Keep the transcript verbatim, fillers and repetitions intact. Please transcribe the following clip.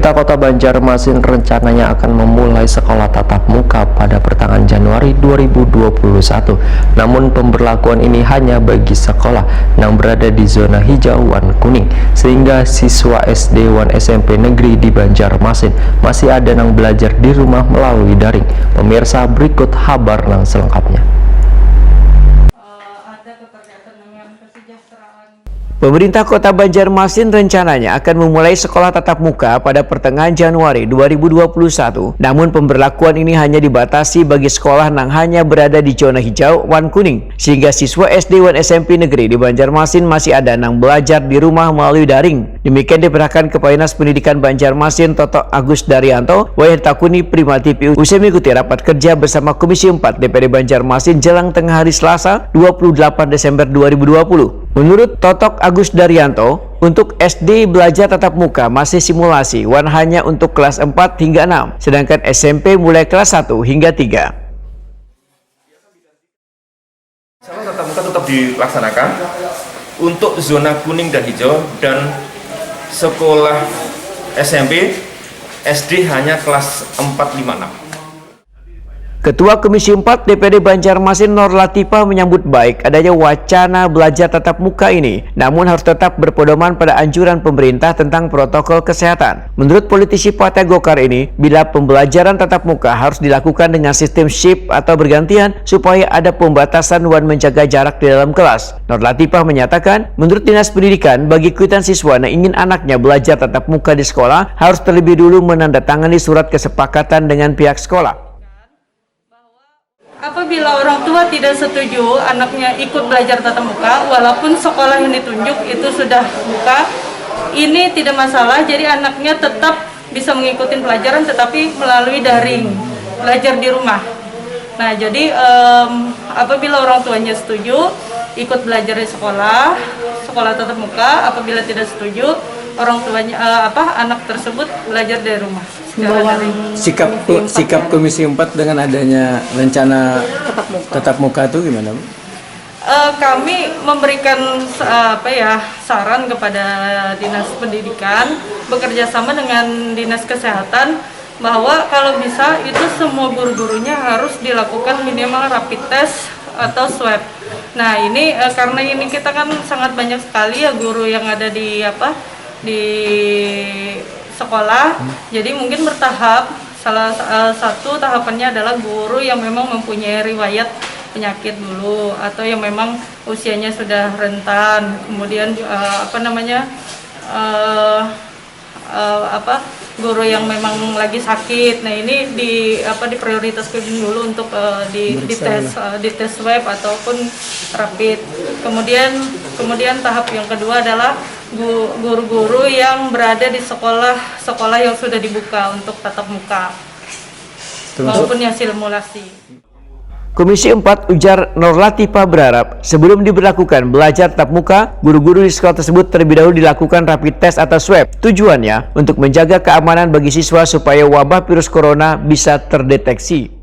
Pemerintah Kota Banjarmasin rencananya akan memulai sekolah tatap muka pada pertengahan Januari dua ribu dua puluh satu. Namun pemberlakuan ini hanya bagi sekolah yang berada di zona hijau wan kuning, sehingga siswa S D wan S M P negeri di Banjarmasin masih ada yang belajar di rumah melalui daring. Pemirsa, berikut habar yang selengkapnya. Pemerintah Kota Banjarmasin rencananya akan memulai sekolah tatap muka pada pertengahan Januari dua ribu dua puluh satu. Namun pemberlakuan ini hanya dibatasi bagi sekolah nang hanya berada di zona hijau wan kuning, sehingga siswa S D wan S M P negeri di Banjarmasin masih ada nang belajar di rumah melalui daring. Demikian diperakan Kepala Dinas Pendidikan Banjarmasin Toto Agus Daryanto wayah ditakuni Prima T V usai mengikuti rapat kerja bersama Komisi empat D P D Banjarmasin jelang tengah hari Selasa dua puluh delapan Desember dua ribu dua puluh. Menurut Totok Agus Daryanto, untuk S D belajar tatap muka masih simulasi wan hanya untuk kelas empat hingga enam, sedangkan S M P mulai kelas satu hingga tiga. Sekolah tatap muka tetap dilaksanakan untuk zona kuning dan hijau dan sekolah S M P, S D hanya kelas empat, lima, enam. Ketua Komisi empat D P D Banjarmasin Nor Latifah menyambut baik adanya wacana belajar tatap muka ini, namun harus tetap berpedoman pada anjuran pemerintah tentang protokol kesehatan. Menurut politisi Partai Golkar ini, bila pembelajaran tatap muka harus dilakukan dengan sistem shift atau bergantian supaya ada pembatasan wan menjaga jarak di dalam kelas. Nor Latifah menyatakan, menurut Dinas Pendidikan, bagi kuitan siswa yang ingin anaknya belajar tatap muka di sekolah harus terlebih dulu menandatangani surat kesepakatan dengan pihak sekolah. Apabila orang tua tidak setuju anaknya ikut belajar tatap muka, walaupun sekolah yang ditunjuk itu sudah buka, ini tidak masalah, jadi anaknya tetap bisa mengikuti pelajaran tetapi melalui daring, belajar di rumah. Nah, jadi um, apabila orang tuanya setuju ikut belajar di sekolah, sekolah tatap muka, apabila tidak setuju, orang tuanya uh, apa anak tersebut belajar dari rumah. Sikap sikap Komisi empat dengan adanya rencana tatap muka itu gimana, Bu? Uh, kami memberikan uh, apa ya saran kepada dinas pendidikan bekerja sama dengan dinas kesehatan bahwa kalau bisa itu semua guru-gurunya harus dilakukan minimal rapid test atau swab. Nah ini uh, karena ini kita kan sangat banyak sekali ya guru yang ada di apa di sekolah. Jadi mungkin bertahap. Salah uh, satu tahapannya adalah guru yang memang mempunyai riwayat penyakit dulu atau yang memang usianya sudah rentan. Kemudian uh, apa namanya uh, uh, apa guru yang memang lagi sakit. Nah ini di apa diprioritaskan dulu untuk uh, di dites uh, dites swab ataupun rapid. Kemudian kemudian tahap yang kedua adalah guru-guru yang berada di sekolah-sekolah yang sudah dibuka untuk tatap muka maupun yang simulasi. Komisi empat ujar Nor Latifah berharap sebelum diberlakukan belajar tatap muka, guru-guru di sekolah tersebut terlebih dahulu dilakukan rapid test atau swab. Tujuannya untuk menjaga keamanan bagi siswa supaya wabah virus corona bisa terdeteksi.